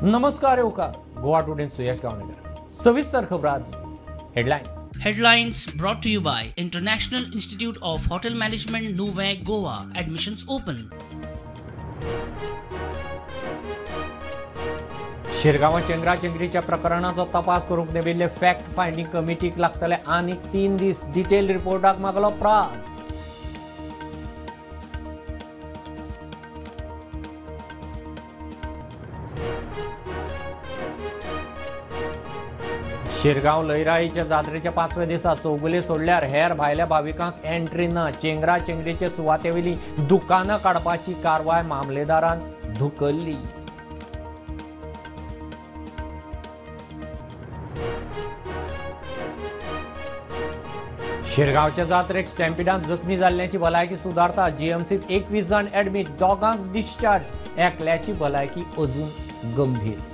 नमस्कार येवकार गोवा टुडेन सुयश गावणेकर. सविस्तर खबर आदी headlines. Headlines brought to you by International Institute of Hotel Management, Nuvem, Goa. Admissions open. शिरगांवां चेंगराचेंगरीच्या प्रकरणाचो तपास करूंक नेमिल्ले फॅक्ट फायंडींग कमिटीक लागतले आनीक 3 दीस. डिटेल रिपोर्टाक मागलो प्रास. शिरगांव लयराईच्या जात्रेच्या 5व्या दिसा चौगुले सोडल्यार हेर भायल्या भाविकांक एंट्री ना. चेंगरा चेंगरीचे सुवातेवेली दुकानां काडपाची कारवाय मामलेदारान धुकल्ली. शिरगांवच्या जात्रेक स्टॅम्पिडांत जखमी जाल्ल्याची भलायकी सुदारता. जीएमसीत 21 जाण ऍडमीट, दोगांक डिस्चार्ज, एकल्याची भलायकी अजून गंभीर.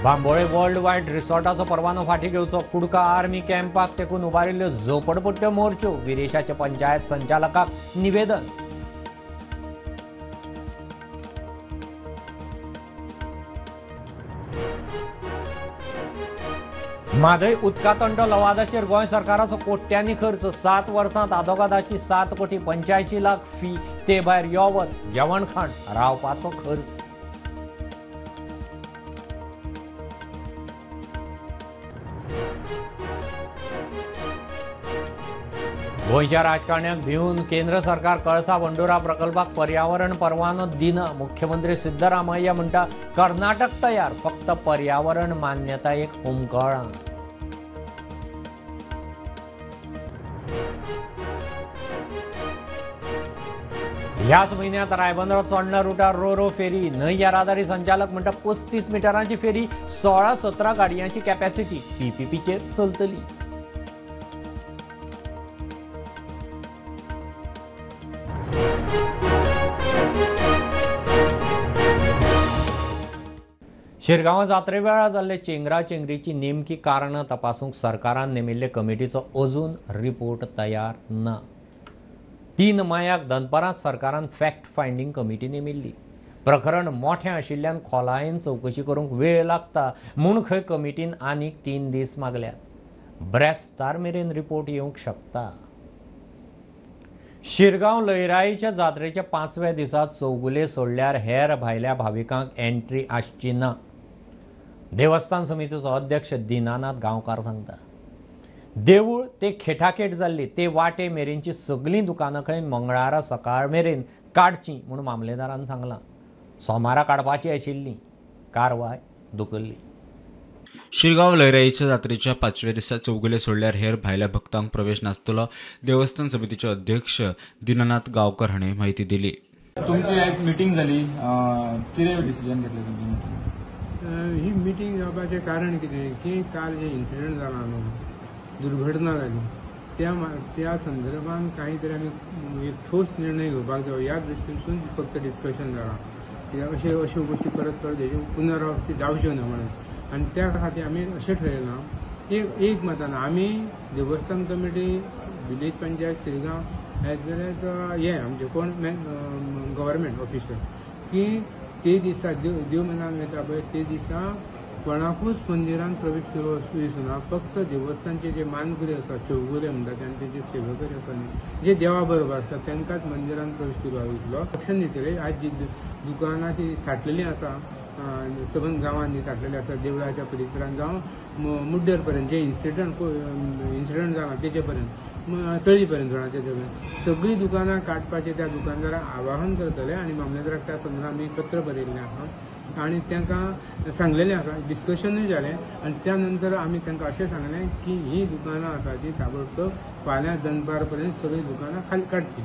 बांबोळे वर्ल्ड वायड रिसॉर्टाचो परवानो फाटीं घेवचो. कुडका आर्मी कॅम्पाक तेकून उबारिल्ल्यो झोपडपट्ट्यो मोर्च्यो. विरेशाच्या पंचायत संचालकाक निवेदन. म्हादय उदकातंटो लवादाचेर गोंय सरकाराचो कोट्यांनी खर्च. 7 वर्सांत आदोगादाची 7 कोटी 85 लाख फी, ते भायर यो वच, जेवण खाण, रावपाचो खर्च. गोंयच्या राजकारण्याक भिवन केंद्र सरकार कळसा भंडुरा प्रकल्पाक पर्यावरण परवानो दिना. मुख्यमंत्री सिद्धरामय्या म्हणटा कर्नाटक तयार, फक्त पर्यावरण मान्यतायेक हुमकळां. ह्याच म्हयन्यांत रायबंदर चोडणा रुटार रो रो फेरी. न्हंय येरादारी संचालक म्हणटा 35 मिटरांची फेरी, 16-17 गाडयांची कॅपॅसिटी पीपीपीचेर चलतली. शिरगांवां जात्रे वेळार जाल्ले चेंगरा चेंगरीची नेमकी कारणां तपासूंक सरकारान नेमिल्ले कमिटीचो अजून रिपोर्ट तयार ना. 3 मायाक दनपारां सरकारान फॅक्ट फायंडींग कमिटी नेमिल्ली. प्रकरण मोठें आशिल्ल्यान खोलायेन चवकशी करूंक वेळ लागता म्हूण खंय कमिटीन आनीक 3 दीस मागल्यात. ब्रेस्तार मेरेन रिपोर्ट येवंक शकता. शिरगांव लयराईच्या जात्रेच्या 5व्या दिसा चौगुले सोडल्यार हेर भायल्या भाविकांक एंट्री आसची ना. देवस्थान समितीचो अध्यक्ष दीनानाथ गांवकार सांगता देवूळ ते खेटाखेट जाल्ली ते वाटे मेरेनची सगळीं दुकानां खंय मंगळारा सकाळ मेरेन काडची म्हूण मामलेदारान सांगलां. सोमारा काडपाची आशिल्ली कारवाय धुकल्ली. शिरगांव लयराईच्या जात्रेच्या 5व्या दिसा चौगुले सोडल्यार हेर भायल्या भक्तांक प्रवेश नासतलो. देवस्थान समितीचे अध्यक्ष दीनानाथ गांवकर हांणी म्हायती दिली. तुमची आयज मिटींग जाली, कितें डिसिजन घेतलें तुमची मिटींग? ही मिटींग जावपाचें कारण कितें की काल जे इन्सिडंट जाला न्हू, दुर्घटना जाली, त्या संदर्भान कांय तरी आमी एक ठोस निर्णय घेवपाक जाय ह्या दृश्टीनसून फक्त डिस्कशन जालां. कित्याक अश्यो अश्यो गोश्टी परत परत हेज्यो पुनरावृत्ती जावच्यो न्हय म्हणून. आनी त्या खातीर आमी अशें ठरयलां एक मतान आमी देवस्थान committee, village panchayat Shirgaon as well as हे आमचे कोण गव्हर्मेंट ऑफिसर की ते दिसा देव मनान वता पळय ते दिसा कोणाकूच मंदिरान प्रवेश केलो दिसना. फक्त देवस्थानचे जे मानकरी आसा, चौगुले म्हणटा ते आनी तेजे सेवकरी आसा न्ही, जे देवा बरोबर आसा तांकांच मंदिरान प्रवेश केलो दितलो. लक्षण दितले. आज जी दुकानां ती थाटलेलीं आसा सबंद गांवांनी थाटलेली आसा, देवळाच्या परिसरान जावं मुड्डेर पर्यंत जे इन्सिडंट जाला तेजे पर्यंत, तळी पर्यंत जाणा तेजे पर्यंत सगळीं दुकानां काडपाचें त्या दुकानदारांक आवाहन करतले आनी मामलेदाराक त्या संदर्भात आमी पत्र बरयल्लें आसा आनी तांकां सांगलेलें आसा. डिस्कशनूय जालें आनी त्या नंतर आमी तांकां अशें सांगलें की ही दुकानां आसा ती ताबडतोब फाल्यां दनपार पर्यंत सगळीं दुकानां खाली काडचीं.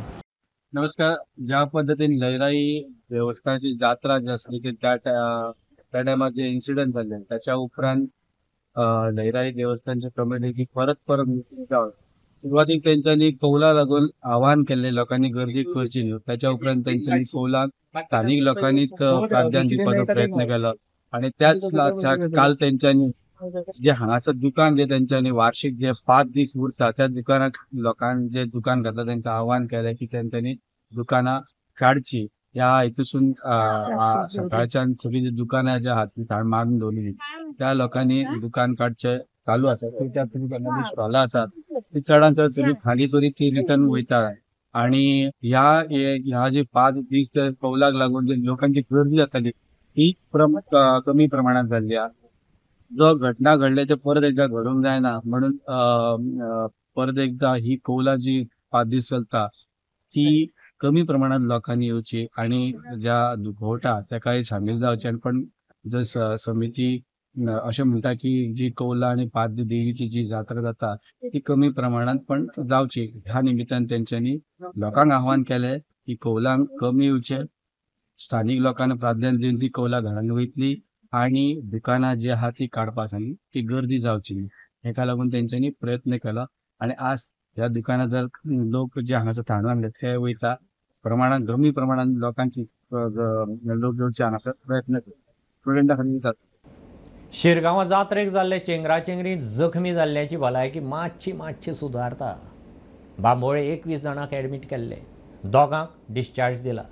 नमस्कार. ज्या पद्दतीन लयराई देवस्थानाची जात्रा जी आसली की त्या टायमार जे इन्सिडंट जाल्ले त्याच्या उपरांत लयराई देवस्थानच्या कमिटीची परत परत मिटींग जावन सुरवातीक तेंच्यांनी कौला लागून आव्हान केल्ले लोकांनी गर्दी करची न्हू. त्याच्या उपरांत तेंच्यांनी कौलाक स्थानीक लोकांनीच प्राधान्य दिवपाचो प्रयत्न केलो आनी त्याच काल तेंच्यांनी जे हांगासर दुकान जे तेंच्यांनी वार्षिक जे 5 दीस उरता त्या दुकानाक लोकांक जे दुकान घातला तेंकां आव्हान केलें की तेंच्यांनी दुकानां काडची. ह्या हितूसून सकाळच्यान सगळीं जी दुकानां जे आहात ती मारून दवरली त्या लोकांनी दुकान काडचें चालू आसा. त्या दुकानां स्टॉलां आसात ती चडान चड सगळी खाली करीत ती रिटर्न वयता. आणि ह्या जे 5 दीस त्या कौलाक लागून जे लोकांची गर्दी जाताली ती कमी प्रमाणात जाल्ली आसा. जो घटना घडल्या ते परत एकदा घडूंक जायना म्हणून परत एकदा ही कौला जी 5 दीस चलता ती कमी प्रमाणात लोकांनी येवची आणि ज्या दुखवटा तेकाय सामील जावचे. पण जर समिती अशें म्हणटा की जी कौला आनी 5 दीस देवीची जी जात्रा जाता ती कमी प्रमाणात पण जावची. ह्या निमित्तान तेंच्यांनी लोकांक आव्हान केलें की कौलांक कमी येवचें, स्थानीक लोकांना प्राधान्य दिवन ती कौलां घरान वयतली आनी दुकानां जी आहा ती काडपा सांगली ती गर्दी जावची न्ही. हेका लागून तेंच्यांनी प्रयत्न केलो आनी आज ह्या दुकानां जर लोक जे हांगासर थाणून आणले ते वयता प्रमाणात कमी प्रमाणात लोकांची लोक येवचे हांगासर प्रयत्न स्टुडंटा खातीर. शिरगांवां जात्रेक जाल्ले चेंगराचेंगरी जखमी जाल्ल्याची भलायकी मातशी मातशी सुदारता. बांबोळे 21 जाणांक एडमीट केल्ले, 2 डिस्चार्ज दिला.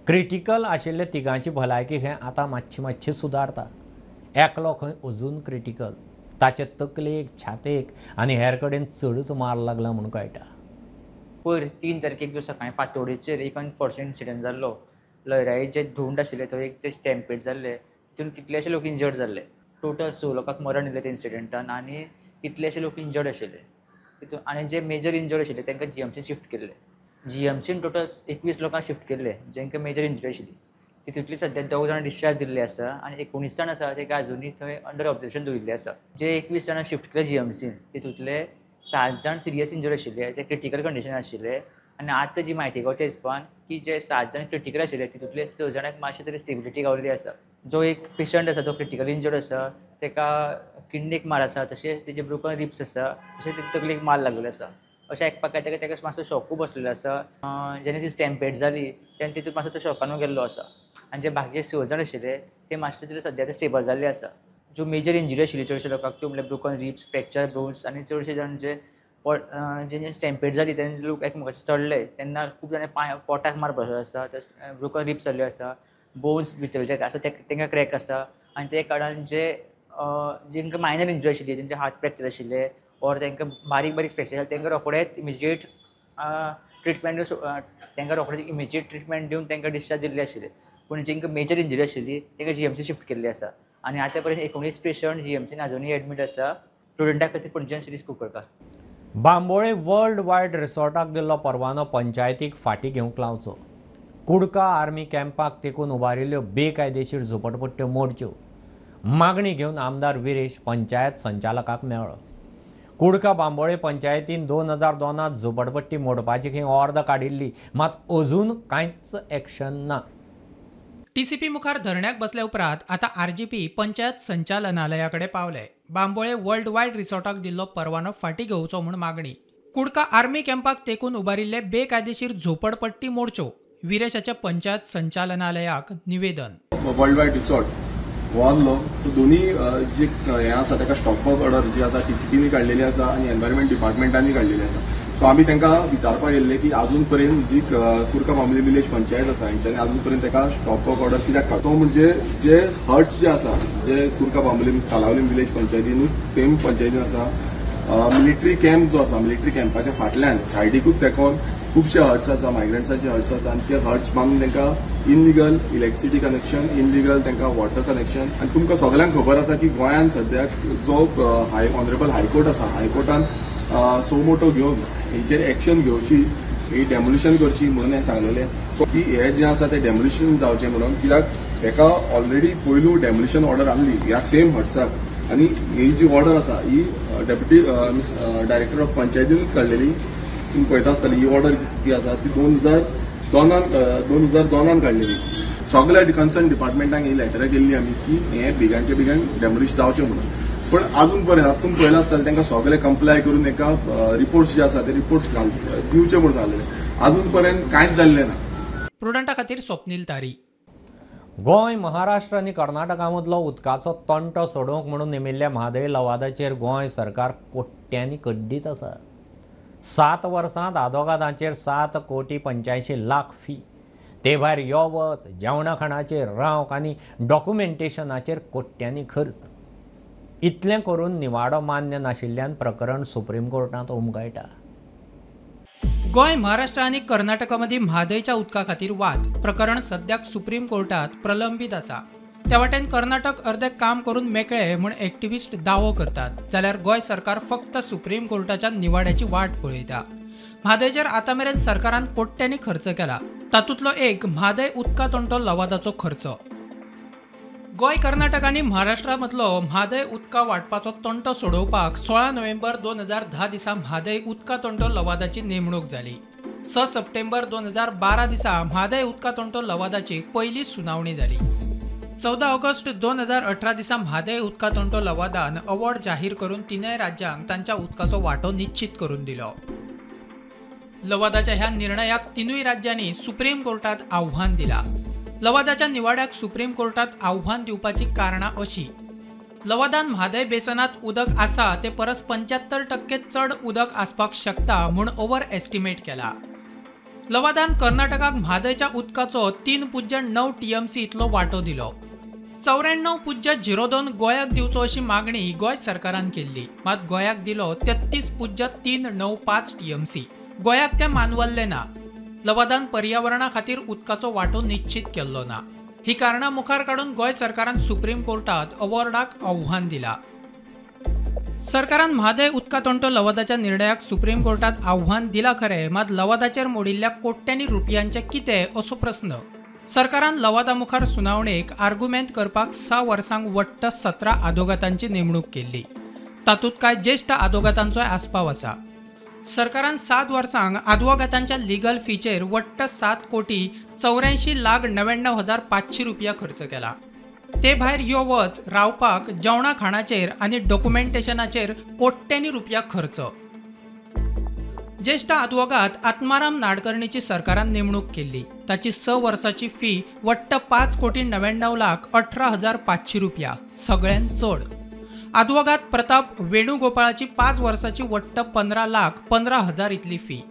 क्रिटिकल आशिल्ले 3 भलायकी खंय आतां मातशी मातशी सुदारता. एकलो खंय अजून क्रिटिकल, ताचे तकलेक छातेक आनी हेर कडेन चडच मार लागला म्हूण कळटा. पयर 3 तारखेक जो सकाळी फांतोडेचेर एक अनफॉर्चुनेट इन्सिडंट जाल्लो. लयराई जे धुंड आशिल्ले थंय एक जे स्टॅम्पेड जाल्ले तितून कितलेशे लोक इंजर्ड जाल्ले. टोटल 6 लोकांक मरण येयलें त्या इन्सिडंटान आनी कितलेशे लोक इंजर्ड आशिल्ले तितून. आनी जे मेजर इंजर्ड आशिल्ले तांकां जीएमसी शिफ्ट केल्ले. जीएमसीन टोटल 21 लोकांक शिफ्ट केल्ले जेंकां मेजर इंजरी आशिल्ली. तितूंतली सद्या 2 जाणां डिस्चार्ज दिल्ले आसा आनी 19 जाण आसा तेका आजुनूय थंय अंडर ऑब्जर्वेशन दवरिल्ले आसा. जे 21 जाणां शिफ्ट केले जीएमसीन तितूंतले 7 जाण सिरियस इंजर्ड आशिल्ले, ते क्रिटिकल कंडिशन आशिल्ले. आनी आतां जी म्हायती गावता हिसपान की जे 7 जाण क्रिटिकल आशिल्ले तितूंतले 6 जाणांक मातशें तरी स्टेबिलिटी गावल्ली आसा. जो एक पेशंट आसा तो क्रिटिकल इंजर्ड आसा, तेका किडनीक मार आसा, तशेंच तेजे ब्रोकन रिब्स आसा, तशेंच तेजे तकलेक मार लागलेलो आसा. अशें आयकपाक येता की तेका मातसो शॉकूय बसलेलो आसा. जेन्ना ती स्टॅम्पेड जाली तेन्ना तितून मातसो तो शॉकानूय गेल्लो आसा. आनी जे बाकीचे 6 जाण आशिल्ले ते मातशे तरी सद्या आतां स्टेबल जाल्ले आसा. ज्यो मेजर इंजरी आशिल्ली चडशे लोकांक त्यो म्हणल्यार ब्रोकन रिब्स, फ्रॅक्चर बोन्स आनी चडशे जाण जे जेन्ना स्टॅम्पेड जाली तेन्ना लोक एकमेकाचेर चडले तेन्ना खूब जाणां पांय पोटाक मार बसलो आसा, ब्रोकन रिब्स जाल्ल्यो आसा, बोन्स भितर जे आसा तेंकां क्रॅक आसा. आनी ते कारणान जे जेंकां मायनर इंजरी आशिल्ली, जेंचे हात फ्रॅक्चर आशिल्ले ऑर तांकां बारीक बारीक फ्रॅक्चर आशिल्ले तांकां रोखडेच इमिजिएट ट्रिटमेंट तांकां रोखडेच इमिजिएट ट्रिटमेंट दिवन तांकां डिस्चार्ज दिल्ले आशिल्ले. पूण जेंकां मेजर इंजरी आशिल्ली तांकां जीएमसी शिफ्ट केल्ली आसा. आनी आतां पर्यंत 19 पेशंट जीएमसीन आजुनूय एडमीट आसा. स्टुडंटा खातीर पणजेन शिरीष कुंकळकार. बांबोळे वर्ल्ड वायड रिसॉर्टाक दिल्लो परवानो पंचायतीक फाटीं घेवंक लावचो. कुडका आर्मी कॅम्पाक तेकून उबारिल्ल्यो बेकायदेशीर झोपडपट्ट्यो मोडच्यो मागणी घेवन आमदार विरेश पंचायत संचालकाक मेळ्ळो. कुडका बांबोळे पंचायतीन 2002 झोपडपट्टी मोडपाची खंय ऑर्द काडिल्ली, मात अजून कांयच एक्शन ना. टीसीपी मुखार धरण्याक बसल्या उपरांत आतां आरजीपी पंचायत संचालनालया कडेन पावले. बांबोळे वर्ल्ड वायड रिसॉर्टाक दिल्लो परवानो फाटीं घेवचो म्हूण मागणी. कुडका आर्मी कॅम्पाक तेकून उबारिल्ले बेकायदेशीर झोपडपट्टी मोडच्यो, विरेशाच्या पंचायत संचालनालयाक निवेदन. वर्ल्ड वायड रिसॉर्ट हो आहलो सो दोनी जे हें आसा ताका स्टॉप वर्क ऑर्डर जी आसा टीसीपीनी काडलेली आसा आनी एनवायरमेंट डिपार्टमेंटांनी काडलेली आसा. सो आमी तांकां विचारपाक येयल्ले की आजून पर्यंत जी कुडका बांबोळे विलेज पंचायत आसा हेंच्यांनी आजून पर्यंत ताका स्टॉप वर्क ऑर्डर कित्याक काडटा. तो म्हणजे जे हट्स जे आसा जे कुडका बांबोळे कालावलीम विलेज पंचायतीनूच सेम पंचायतीन आसा, मिलिटरी कॅम्प जो आसा मिलिटरी कॅम्पाच्या फाटल्यान सायडीकूच तेकोन खुबशे हट्स आसा, मायग्रंट्साचे हट्स आसा आनी ते हट्स बांदून तांकां इनलिगल इलेक्ट्रिसिटी कनेक्शन, इनलिगल तांकां वॉटर कनेक्शन. आनी तुमकां सगल्यांक खबर आसा की गोंयांत सद्याक जो ऑनरेबल हायकोर्ट आसा, हायकोर्टान सो मोटो घेवन हेंचेर एक्शन घेवची, ही डेमोलिशन करची म्हणून हें सांगलेलें. सो की हें जें आसा तें डेमोलिशन जावचें म्हणून, कित्याक हेका ऑलरेडी पयलू डेमोलिशन ऑर्डर आहली ह्या सेम हट्साक आनी ही जी ऑर्डर आसा ही डेप्युटी डायरेक्टर ऑफ पंचायतीनूच काडलेली. तुमी पळयता आसतली ही ऑर्डर जी आसा ती 2002 काडलेली. सगल्या कन्सर्न डिपार्टमेंटांक ही लेटरां केल्ली आमी की हें बेगानचे बेगान डेमोलिश जावचें म्हणून, पण अजून पर्यंत आतां तुमी पळयलां आसतलें तांकां सगळे कंप्लाय करून एका रिपोर्ट्स जे आसा ते रिपोर्ट्स दिवचे म्हणून सांगलेले, अजून पर्यंत कांयच जाल्लें ना. प्रुडंटा खातीर स्वप्नील तारी. गोंय, महाराष्ट्र आनी कर्नाटका मदलो उदकाचो तंटो सोडोवंक म्हणून नेमिल्ल्या म्हादय लवादाचेर गोंय सरकार कोट्यांनी कड्डीत आसा. 7 वर्सांत आदोगादांचेर 7,85,00,000 फी, ते भायर यो वच, जेवणा खाणाचेर, रावंक आनी डॉक्युमेंटेशनाचेर कोट्यांनी खर्च. इतलें करून निवाडो मान्य नाशिल्ल्यान प्रकरण सुप्रीम कोर्टांत उमगळटा. गोंय, महाराष्ट्र आनी कर्नाटका मदीं म्हादयच्या उदका खातीर वाद प्रकरण सद्याक सुप्रीम कोर्टात प्रलंबीत आसा. त्या वाटेन कर्नाटक अर्दे काम करून मेकळे म्हूण एक्टिविस्ट दावो करतात, जाल्यार गोंय सरकार फक्त सुप्रीम कोर्टाच्या निवाड्याची वाट पळयता. म्हादयचेर आतां मेरेन सरकारान कोट्यांनी खर्च केला, तातूंतलो एक म्हादय उदका तंटो लवादाचो खर्च. गोंय, कर्नाटक आनी महाराष्ट्रा मदलो म्हादय उदका वांटपाचो तंटो सोडोवपाक 16 नोव्हेंबर 2010 दिसा म्हादय उदका तंटो लवादाची नेमणूक जाली. 6 सप्टेंबर 2012 दिसा म्हादय उदका तंटो लवादाची पयली सुनावणी जाली. 14 ऑगस्ट 2018 दिसा म्हादय उदका तंटो लवादान अवॉर्ड जाहीर करून तिनय राज्यांक तांच्या उदकाचो वांटो निश्चित करून दिलो. लवादाच्या ह्या निर्णयाक तिनूय राज्यांनी सुप्रीम कोर्टात आव्हान दिला. लवादाच्या निवाड्याक सुप्रीम कोर्टात आव्हान दिवपाची कारणां अशी: लवादान म्हादय बेसनात उदक आसा ते परस 75% चड उदक आसपाक शकता म्हूण ओवर एस्टिमेट केला. लवादान कर्नाटकाक म्हादयच्या उदकाचो 3.9 TMC इतलो वांटो दिलो. 94.02 गोंयाक दिवचो अशी मागणी गोंय सरकारान केल्ली, मात गोंयाक दिलो 33.395 TMC. गोंयाक तें मानवल्लें ना. लवादान पर्यावरणा खातीर उदकाचो वांटो निश्चित केल्लो ना. ही कारणां मुखार काडून गोंय सरकारान सुप्रीम कोर्टात अवॉर्डाक आव्हान दिला. सरकारान म्हादय उदका तंटो लवादाच्या निर्णयाक सुप्रीम कोर्टात आव्हान दिला खरें, मात लवादाचेर मोडिल्ल्या कोट्यांनी रुपयांचें कितें असो प्रस्न. सरकारान लवादा मुखार सुनावणेक आर्गुमेंत करपाक 6 वर्सांक वट्ट 17 आदोगातांची नेमणूक केल्ली. तातूंत कांय ज्येश्ठ आदोगातांचोय आस्पाव आसा. सरकारान 7 वर्सांक आदवोगातांच्या लिगल फीचेर वट्ट 7,84,99,500 रुपया खर्च केला. ते भायर यो वच, रावपाक, जेवणा खाणाचेर आनी डॉक्युमेंटेशनाचेर कोट्यांनी रुपया खर्च. ज्येश्ठ आदवोगाद आत्माराम नाडकर्णीची सरकारान नेमणूक केल्ली. ताची 6 वर्साची फी वट्ट 5,99,18,500 रुपया, सगळ्यांत चड. आदवोगाद प्रताप वेणुगोपाळाची 5 वर्साची वट्ट 15,15,000 इतली फी.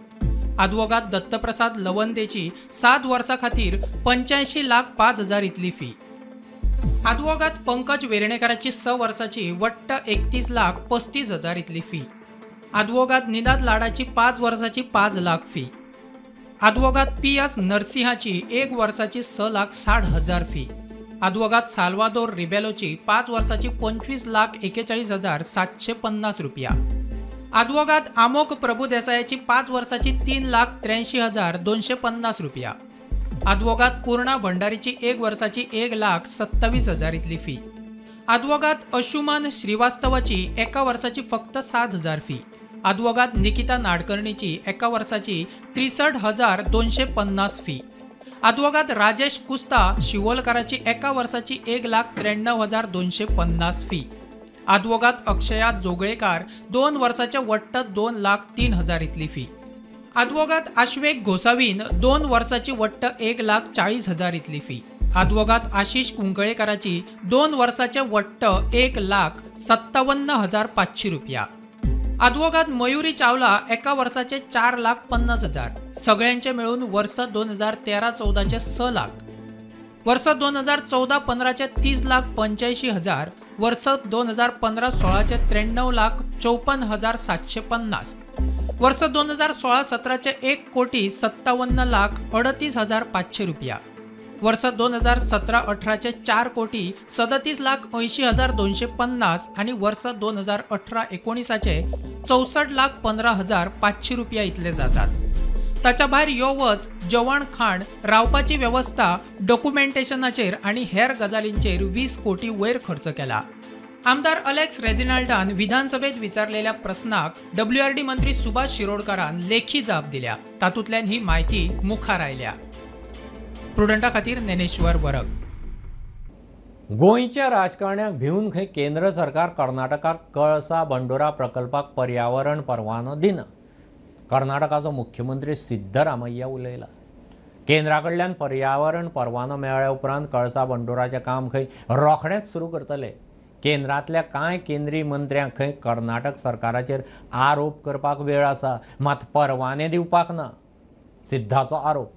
आदवोगाद दत्तप्रसाद लवंदेची 7 वर्सां खातीर 85,05,000 इतली फी. आदवोगाद पंकज वेर्णेकाराची 6 वर्साची वट्ट 31,35,000 इतली फी. आदवोगाद निनाद लाडाची 5 वर्साची 5 लाख फी. आदवोगाद PS नरसिंहाची 1 वर्साची 6,60,000 फी. आदवोगाद साल्वादोर रिबेलोची 5 वर्साची 25,41,750 रुपया. आदवोगाद आमोक प्रभुदेसायाची 5 वर्साची 3,83,250 रुपया. आदवोगाद पूर्णा भंडारीची 1 वर्साची 1,27,000 इतली फी. आदवोगाद अशुमान श्रीवास्तवाची 1 वर्साची फक्त 7,000 फी. आदवोगाद निकिता नाडकर्णीची 1 वर्साची 63,250 फी. आदवोगाद राजेश कुस्ता शिवोलकाराची 1 वर्साची 1,93,250 फी. आदवोगाद अक्षया जोगळेकार 2 वर्साचे वट्ट 2,03,000 इतली फी. आदवोगाद आश्वेक गोसावीन 2 वर्साची वट्ट 1,40,000 इतली फी. आदवोगाद आशिष कुंकळेकाराची 2 वर्साचे वट्ट 1,57,500 रुपया. आदवोगाद मयुरी चावला 1 वर्साचे 4,50,000. सगळ्यांचे मेळून वर्स 2013-14 6 लाख, वर्स 2014-15 30,85,000, वर्स 2015-16 93,54,750, वर्स 2016-17 1,57,38,500 रुपया, वर्स 2017-18 4,37,80,250 आणि वर्स 2018-19 64,15,500 रुपया इतले जातात. ताच्या भायर यो वच, जेवण खाण, रावपाची वेवस्था, डॉक्युमेंटेशनाचेर आनी हेर गजालींचेर 20 कोटी वयर खर्च केला. आमदार अलेक्स रेजिनाल्डान विधानसभेत विचारलेल्या प्रस्नाक WRD मंत्री सुभाष शिरोडकारान लेखी जाप दिल्या. तातूंतल्यान ही म्हायती मुखार आयल्या. प्रुडंटा खातीर ज्ञानेश्वर वरक. गोंयच्या राजकारण्याक भिवन खंय केंद्र सरकार कर्नाटकाक कळसा बंडोरा प्रकल्पाक पर्यावरण परवानो दिना. कर्नाटकाचो मुख्यमंत्री सिद्धरामय्या उलयला. केंद्रा कडल्यान पर्यावरण परवानो मेळ्ळ्या उपरांत कळसा बंडोराचें काम खंय रोखडेंच सुरू करतले. केंद्रांतल्या कांय केंद्रीय मंत्र्यांक खंय कर्नाटक सरकाराचेर आरोप करपाक वेळ आसा, मात परवाने दिवपाक ना, सिद्धाचो आरोप.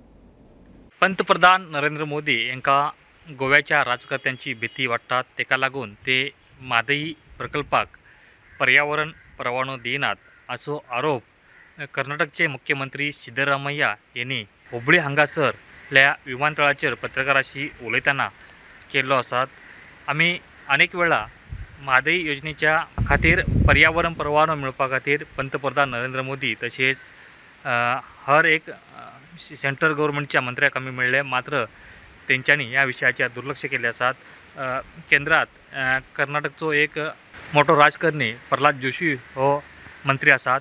पंतप्रधान नरेंद्र मोदी हांकां गोव्याच्या राजकर्त्यांची भीती वाडटात, ताका लागून ते म्हादई प्रकल्पाक पर्यावरण परवानो दिनात असो आरोप कर्नाटकचे मुख्यमंत्री सिद्धरामय्या यांनी हुबळी हांगासरल्या विमानतळाचेर पत्रकारांशी उलयतना केल्लो आसात. आमी अनेक वेळा म्हादई योजनेच्या खातीर पर्यावरण परवानो मेळपा खातीर पंतप्रधान नरेंद्र मोदी तशेंच हर एक सेंट्रल गव्हर्मेंटच्या मंत्र्याक आमी मेळ्ळे, मात्र तेंच्यांनी ह्या विशयाचेर दुर्लक्ष केल्लें आसात. केंद्रात कर्नाटकचो एक मोठो राजकारणी प्रल्हाद जोशी हो मंत्री आसात,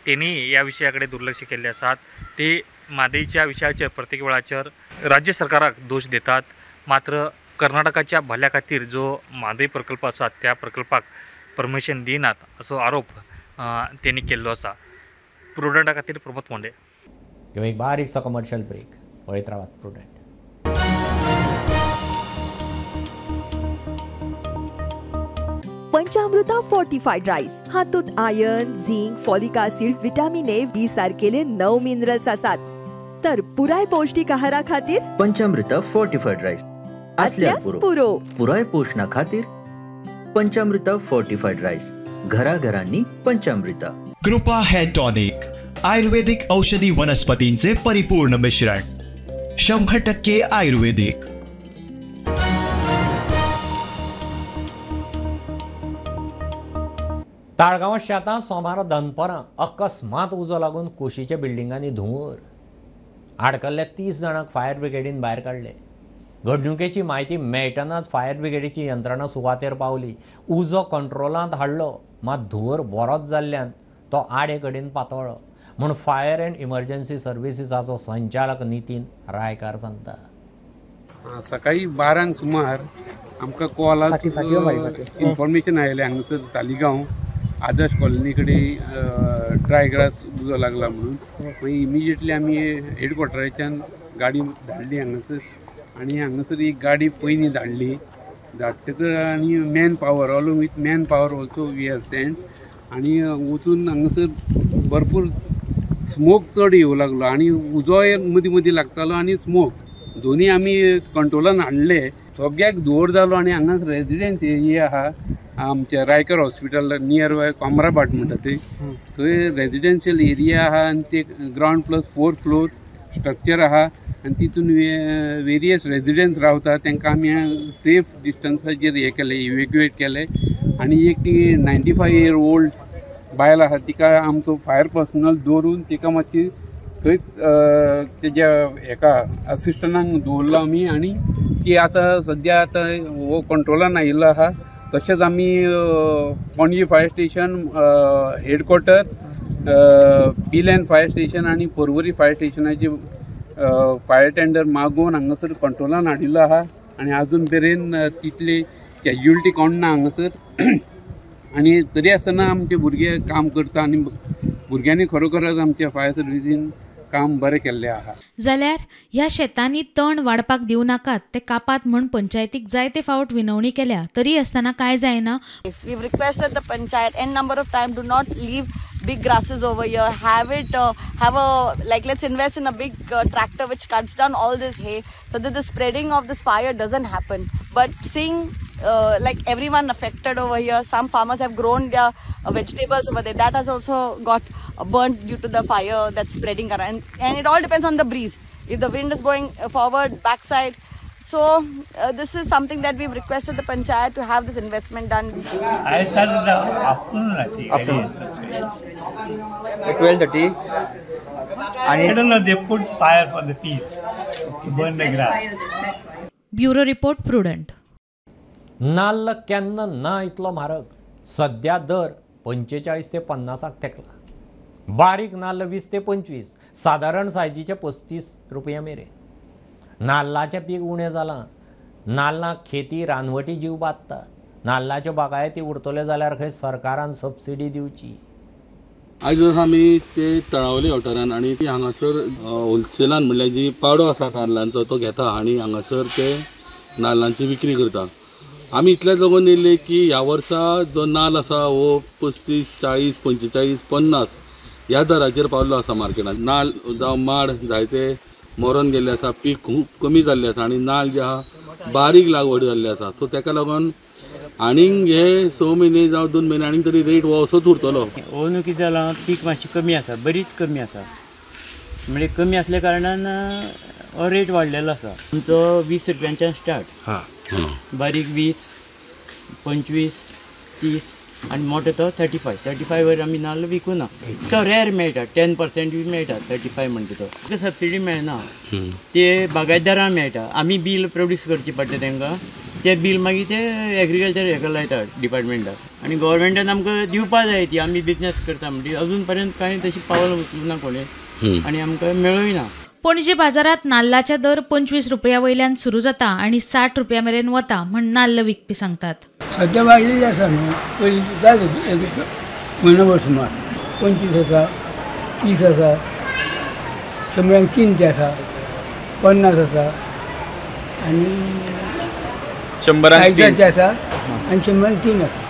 तेणी ह्या विशया कडेन दुर्लक्ष केल्लें आसात. ते म्हादईच्या विशयाचेर प्रत्येक वेळाचेर राज्य सरकाराक दोश दितात, मात्र कर्नाटकाच्या भल्या खातीर जो म्हादई प्रकल्प आसा त्या प्रकल्पाक परमिशन दिनात असो आरोप तेणी केल्लो आसा. प्रुडंटा खातीर प्रमोद मोंडे. एक बारीकसो कमर्शियल ब्रेक. पळयत रावात प्रुडंट. पंचामृता फोर्टिफाईड राईस हातूंत iron, zinc, folic acid, vitamin A, B सारकेले 9 मिनरल्स आसात. तर पुराय पौष्टिक आहारा खातीर पंचामृता फोर्टिफाईड राईस असल्यास पुरो. पुराय पोषणा खातीर पंचामृता फोर्टिफाईड राईस, घराघरांनी पंचामृता. कृपा हेअर टॉनिक, आयुर्वेदिक औषधी वनस्पतींचे परिपूर्ण मिश्रण, 100% आयुर्वेदिक. ताळगांव शेतां सोमारा दनपरां अकस्मात उजो लागून कुशीच्या बिल्डिंगांनी धुंवर. आडकल्ल्या 30 जाणांक फायर ब्रिगेडीन भायर काडले. घडणुकेची म्हायती मेळटनाच फायर ब्रिगेडीची यंत्रणा सुवातेर पावली. उजो कंट्रोलांत हाडलो, मात धुंवर बरोच जाल्ल्यान तो आडे कडेन पातळ्ळो म्हूण फायर अँड इमर्जन्सी सर्विसीसाचो संचालक नितीन रायकार सांगता. सकाळी 12 सुमार आमकां कॉलाक इन्फॉर्मेशन आयलें हांगासर तालिगांव आदर्श कॉलनी कडेन ड्राय ग्रास उजो लागला म्हणून. मागीर इमिजिएटली आमी हेडक्वॉर्टराच्यान गाडी धाडली हांगासर आनी हांगासर एक गाडी पयलीं धाडली. धाडटकर आनी man power, along with man power also we have send. आनी वचून हांगासर भरपूर स्मोक चड येवं लागलो आनी उजोय मदीं मदीं लागतालो आनी स्मोक दोनी आमी कंट्रोलान हाडले. सगळ्याक धुंवर जालो आनी हांगा रेजिडेन्स एरिया आहा आमच्या रायकर हॉस्पिटल नियर बाय कॉमराभाट म्हणटा ते, थंय रेजिडेन्शियल एरिया आहा आनी ते ग्रावंड प्लस 4 फ्लोर स्ट्रक्चर आहा आनी तितून वेरियस रेजिडेन्स रावता. तांकां आमी सेफ डिस्टन्साचेर हें केलें, इवेक्युएट केलें. आनी एक ती 95 इयर ओल्ड बायल आहा तिका आमचो फायर पर्सनल दवरून तिका मातशी थंय तेज्या हेका असिस्टंटांक दवरलो आमी आनी ती आतां सद्या आतां हो कंट्रोलान आयिल्लो आहा. तशेंच आमी Panaji fire station headquarter, Pilerne fire station आनी पर्वरी फायर स्टेशनाची फायर टेंडर मागोवन हांगासर कंट्रोलान हाडिल्लो आहा आनी आजून मेरेन तितली कॅज्युअलिटी कोण ना हांगासर. आनी तरी आसतना आमचे भुरगे काम करता आनी भुरग्यांनी खरोखरच आमच्या फायर सर्विसीन काम बरें केल्लें आहा. जाल्यार ह्या शेतांनी तण वाडपाक दिवं नाकात, ते कापात म्हूण पंचायतीक जायते फावट विनवणी केल्या, तरी आसतना काय जायना. We requested the panchayat n number of time, do not leave big grasses over here. Have it have a like let's invest in a big tractor which cuts down all this hay so that the spreading of this fire doesn't happen. But seeing like everyone affected over here, some farmers have grown their vegetables over there, that has also got burnt due to the fire that's spreading around. And it all depends on the breeze. If the wind is going forward, backside. So this is something that we've requested the panchayat to have this investment done. I started the afternoon, I think. Afternoon. At 12:30. I don't know, they put fire for the field to burn the grass. Bureau report, Prudent. नाल्ल केन्ना ना इतलो म्हारग. सद्या दर 45 ते 50 तेकला. बारीक नाल्ल 20 ते 25, सादारण सायजीचे 35 रुपया मेरेन. नाल्लाचें पीक उणें जालां. नाल्लांक खेती रानवटी जीव बादतात. नाल्लाच्यो बागायती उरतल्यो जाल्यार खंय सरकारान सबसिडी दिवची. आयज आमी ते तळावले वाठारान आनी हांगासर होलसेलान म्हणल्यार जी पाडो आसा नाल्लांचो तो घेता आनी हांगासर ते नाल्लांची विक्री करता. आमी इतल्याच लागून येयल्ले की ह्या वर्सा जो नाल्ल आसा हो 35, 40, 45, 50 ह्या दराचेर पावल्लो आसा मार्केटान. नाल्ल जावं माड जायते मरोन गेल्ले आसा, पीक खूब कमी जाल्लें आसा आनी नाल्ल जे आहा बारीक लागवड जाल्ली आसा. सो तेका लागून आनीक हे 6 म्हयने जावं 2 म्हयने आनीक तरी रेट हो असोच उरतलो. अंदू कितें जालां, पीक मातशें कमी आसा, बरीच कमी आसा, म्हणजे कमी आसल्या कारणान हो रेट वाडलेलो आसा. आमचो 20 रुपयांच्यान स्टार्ट, बारीक 20, 25, 30 आनी मोटो तो 35. 35 वयर आमी नाल्ल विकुना, तो रेर मेळटा, 10% बी मेळटा 35 म्हणटा तो. ताका सबसिडी मेळना, ते बागायतदारांक मेळटा. आमी बील प्रोड्यूस करचें पडटा तांकां, ते बील मागीर ते एग्रीकल्चर हेका लायता डिपार्टमेंटाक, आनी गव्हर्मेंटान आमकां दिवपा जाय ती. आमी बिजनेस करता म्हणटी अजून पर्यंत कांय तशी पावल उचलूं ना कोणें आनी आमकां मेळूय ना. पणजे बाजारात नाल्लाचे दर 25 रुपया वयल्यान सुरू जाता आनी 60 रुपया मेरेन वता म्हण नाल्ल विकपी सांगतात. सद्या वाडलेली आसा न्हू, पयलीं जालें एक म्हयनो भर सुमार 25 आसा, 30 आसा, 100 3 ते आसा, 50 आसा आनी 100 आसा आनी 100 3 आसा.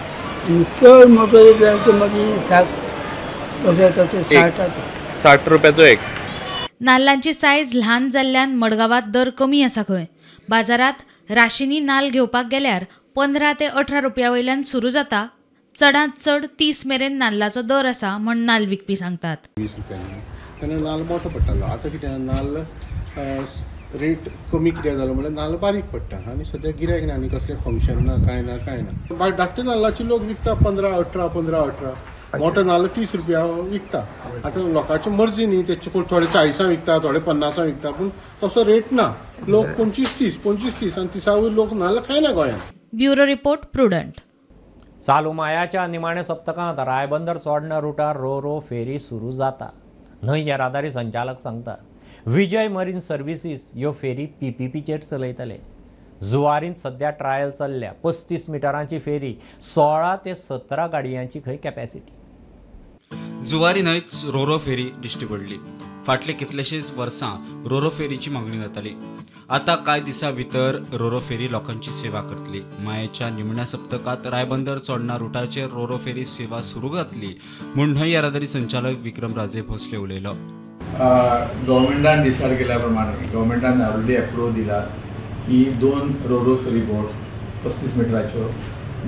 आनी चड मोटो जाल्यार तो मागीर 60 तसो येता, तो 60 आसा, 60 रुपयाचो एक. नाल्लांची सायज ल्हान जाल्ल्यान मडगांवांत दर कमी आसा खंय. बाजारात राशींनी नाल्ल घेवपाक गेल्यार 15 ते 18 रुपया वयल्यान सुरू जाता, चडांत चड 30 मेरेन नाल्लाचो दर आसा म्हण नाल्ल विकपी सांगतात. 20 रुपयांनी तेन्ना नाल्ल मोटो पडटालो, आतां कितें नाल्ल रेट कमी कित्याक जालो म्हणल्यार नाल्ल बारीक पडटा आनी सद्या गिरायक ना आनी कसलें फंक्शन ना, कांय ना, कांय ना. धाकटे नाल्लाचे लोक विकता 15, 18, 15, 18, मोटो नाल्ल 30 रुपया विकता. आतां लोकांची मर्जी न्ही, ते थोडे 40 विकता, थोडे 50 विकता, पूण तसो रेट ना. लोक 25, 30, 25, 30 आनी 30 वयर लोक नाल्ल खायना गोंयांत. Bureau report, Prudent. चालू मायाच्या निमाण्या सप्तकांत रायबंदर चोडणा रुटार रो रो फेरी सुरू जाता. न्हंय येरादारी संचालक सांगता विजय मरीन सर्विसीस ह्यो फेरी PPPचेर चलयतले. जुवारींत सद्या ट्रायल चल्ल्या. 35 मिटरांची फेरी 16 ते 17 गाडयांची खंय कॅपॅसिटी. जुवारी न्हंयच रोरो फेरी दिश्टी पडली. फाटले कितलेशेच वर्सां रोरो फेरीची मागणी जाताली. आतां कांय दिसां भितर रोरो फेरी लोकांची सेवा करतली. मायेच्या निमण्या सप्तकांत रायबंदर चोडणा रुटाचेर रोरो फेरी सेवा सुरू जातली म्हूण न्हंय येरादारी संचालक विक्रम राजे भोसले उलयलो. गव्हर्मेंटान डिसायड केल्या प्रमाणे गव्हर्मेंटान ऑलरेडी अप्रूव दिला की 2 रोरो फेरी बोट 35 मिटराच्यो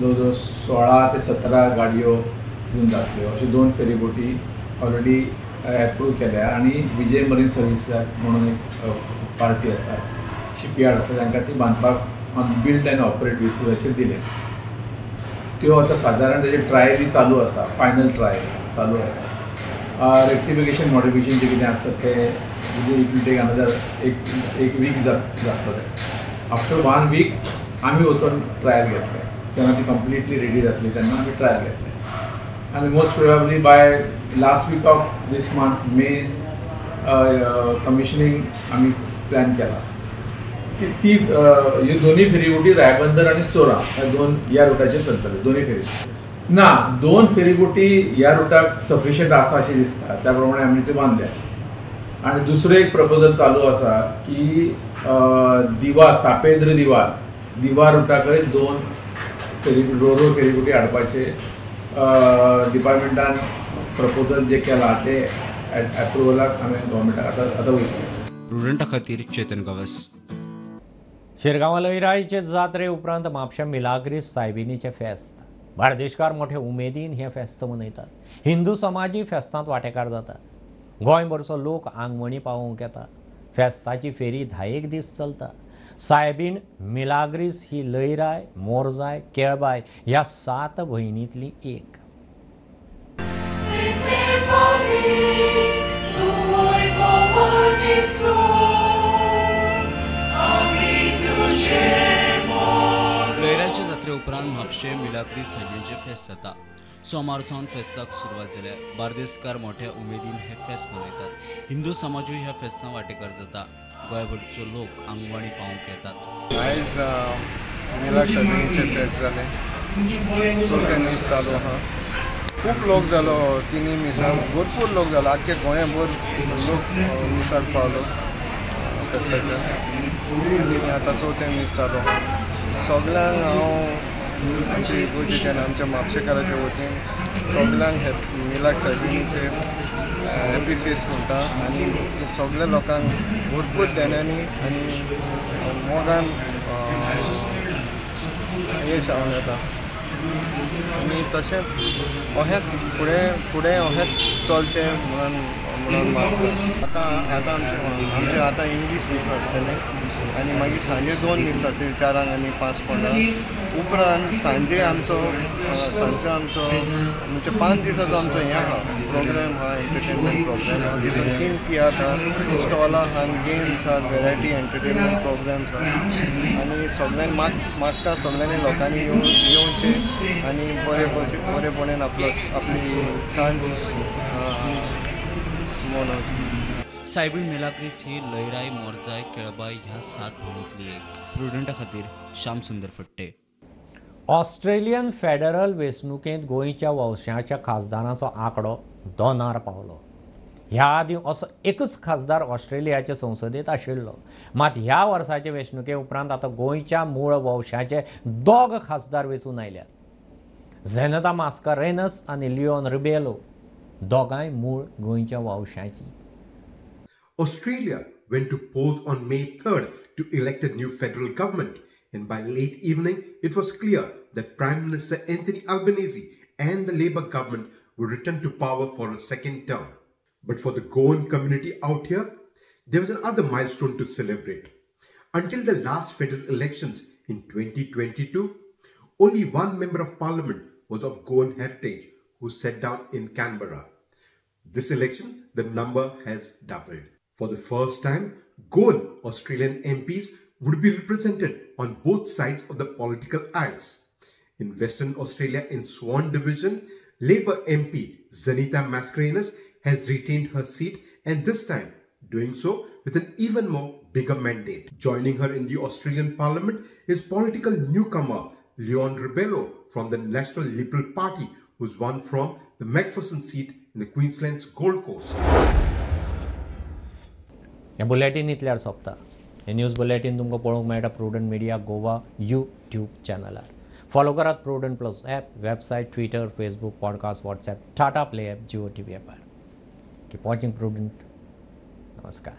जवळ जवळ 16 ते 17 गाडयो तितून जातल्यो. अश्यो 2 फेरी बोटी ऑलरेडी एप्रूव केल्या आनी विजय मरीन सर्विसाक म्हणून एक पार्टी आसा, शिपयार्ड आसा, तांकां ती बांदपाक ऑन बिल्ड एंड ऑपरेट बेसिसाचेर दिल्या. त्यो आतां सादारण तेजे ट्रायली चालू आसा, फायनल ट्रायल चालू आसा. रेक्टिफिकेशन मॉडिफिकेशन जे कितें आसता तें it will take another एक वीक जातलो तें. आफ्टर 1 वीक आमी वचून ट्रायल घेतले, जेन्ना ती कंप्लिटली रेडी जातली तेन्ना आमी ट्रायल घेतले आनी most probably by last week of this month May commissioning आमी प्लॅन केला. ती ह्यो दोनूय फेरीबोटी रायबंदर आनी चोरा ह्या 2 ह्या रुटाचेर चलतल्यो. दोनूय फेरी ना, 2 फेरीबोटी ह्या रुटाक सफिशियंट आसा अशें दिसता, त्या प्रमाणे आमी त्यो बांदल्या. आनी दुसरें एक प्रपोजल चालू आसा की दिवा, सापेद्र दिवा, दिवा रुटाकय 2 फेरी रोरो फेरीबोटी हाडपाचे डिपार्टमेंटान प्रपोजल जे केलां ते एप्रुवलाक आमी गव्हर्मेंटाक आतां आतां वयतले. प्रुडंटा खातीर चेतन गावस. शिरगांवां लयराईचे जात्रे उपरांत म्हापशा मिलाग्रीस सायबिनीचें फेस्त. बार्देशकार मोठे उमेदीन हें फेस्त मनयतात. हिंदू समाजूय फेस्तांत वांटेकार जाता. गोंयभरचो लोक आंगवणी पावोवंक येता. फेस्ताची फेरी 10 दीस चलता. सायबीन मिलाग्रीस ही लयराय, मोरजाय, केळबाय ह्या 7 भयणींतली एक. लयराच्या जात्रे उपरांत म्हापशें मिलाग्रीस सायबीणचें फेस्त जाता. सोमार सावन फेस्ताक सुरवात जाल्या. बार्देसकार मोठ्या उमेदीन हें फेस्त मनयतात. हिंदू समाजूय ह्या फेस्तां वांटेकार जाता. गोंयभरचो लोक आंगवाणी पावोवंक येतात. आयज मिलाग्रीस सायबिणीचें फेस्त जालें, चवथे दीस चालू आहा. खूब लोक जालो तिनी मिसाक, भरपूर लोक जालो, आख्खे गोंयभर लोक मिसाक पावलो फेस्ताच्या. आनी आतां चवथें मीस जालो. सगल्यांक हांव आमचे इगोर्जेच्यान आमच्या म्हापशेकाराच्या वतीन सगल्यांक मिलाग्र सायबिणीचे हॅपी फेस्ट म्हणटा आनी सगल्या लोकांक भरपूर देण्यांनी आनी मोगान येश हांव येता. आनी तशेंच अशेंच फुडें फुडें अशेंच चलचें म्हणून म्हणून मागता. आतां आतां आमचें आतां इंग्लीश मीस आसतलें आनी मागीर सांजे 2 मीस आसतली, 4 आनी 5:15. उपरांत सांजे आमचो सांजचो आमचो म्हणजे 5 दिसाचो आमचो हें आहा प्रोग्राम आहा, एंटरटेनमेंट प्रोग्राम. तितून 3 तियात्र आहा, स्टॉलां आहा, गेम्स आहा, वेरायटी एंटरटेनमेंट प्रोग्राम्स आहा. आनी सगल्यांनी मागता सगल्यांनी लोकांनी येवचें आनी बरे बरेपणान आपलो आपली सांज मनोवची. सायबीण मेलाग्रीस ही लयराय, मोरजाय, केळबाय ह्या 7 भयणींतली एक. प्रुडंटा खातीर श्याम सुंदर फट्टे. ऑस्ट्रेलियन फेडरल वेंचणुकेंत गोंयच्या वंशाच्या खासदारांचो आंकडो 2 पावलो. ह्या आदीं असो एकच खासदार ऑस्ट्रेलियाचे संसदेंत आशिल्लो. मात ह्या वर्साचे वेंचणुके उपरांत आतां गोंयच्या मूळ वंशाचे 2 खासदार वेंचून आयल्यात. झेनता मास्कारेनस आनी लिओन रिबेलो दोगांय मूळ गोंयच्या वंशाची. Australia went to polls on May 3rd to elect a new federal government, and by late evening it was clear that Prime Minister Anthony Albanese and the Labour government would return to power for a second term. But for the Goan community out here, there was another milestone to celebrate. Until the last federal elections in 2022, only one member of parliament was of Goan heritage who sat down in Canberra. This election, the number has doubled. For the first time, Goan Australian MPs would be represented on both sides of the political aisles. In Western Australia, in Swan Division, Labour MP Zanita Mascarenhas has retained her seat, and this time doing so with an even more bigger mandate. Joining her in the Australian Parliament is political newcomer Leon Rebelo from the National Liberal Party, who's won from the Macpherson seat in the Queensland's Gold Coast. हे bulletin इतल्यार सोंपता. हे news bulletin तुमकां पळोवंक मेळटा prudent media Goa YouTube चॅनलार. Follow करात Prudent plus app, website, Twitter, Facebook, podcast, WhatsApp, Tata Play app, Jio TV ॲपार. Keep watching prudent. नमस्कार.